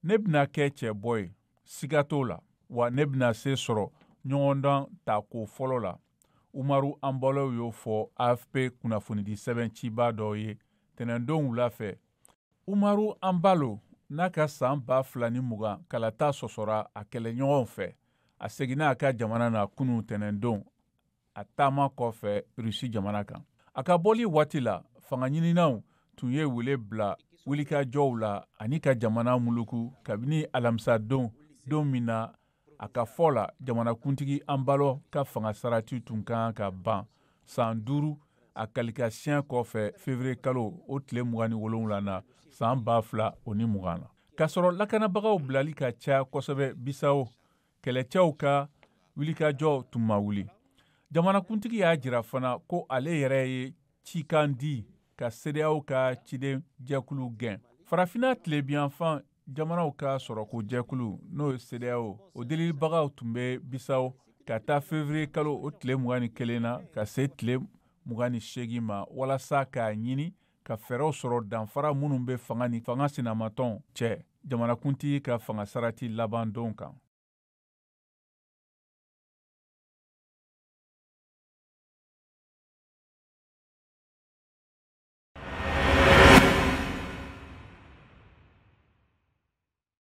Ne bɛna kɛ cɛbɔ ye, siga t'o la, wa ne bɛna se sɔrɔ ɲɔgɔndan tako fɔlɔ la, Umaru Anbalo y'o fɔ AFP kunnafonidi sɛbɛn ciba dɔ ye tɛnɛndon wula fɛ. Umaru Anbalo n'a ka san 2020 kalata sɔsɔra a kɛlɛɲɔgɔnw fɛ, a seginna a ka jamana na kunun tɛnɛndon, a taama kɔfɛ Rusi jamana kan. A ka bɔli waati la, fanga ɲininaw tun ye wele bila wulikajɔw la ani ka jamana muluku kabini alamisadon, don min na a ka fɔ la, jamanakuntigi Anbalo ka fanga sarati tun ka kan ka ban san 5 a kalikasiyɛn kɔfɛ février kalo o tile 27 na san 2020 na. K'a sɔrɔ lakanabagaw bilali ka ca kosɛbɛ Bisawo, kɛlɛcɛw ka wulikajɔ tun ma wuli. Jamanakuntigi y'a jira fana ko ale yɛrɛ ye cikan di ka CEDEAO ka ciden jɛkulu gɛn. Farafinna tilebinyanfan jamanaw ka sɔrɔko jɛkulu, n'o ye CEDEAO, o delilibagaw tun bɛ Bisawo ka taa février kalo o tile 21 na ka se tile 28 ma, walasa k'a ɲini ka fɛɛrɛw sɔrɔ danfara minnu bɛ fanga ni fanga sinamatɔnw cɛ jamanakuntigi ka fanga sarati laban don kan.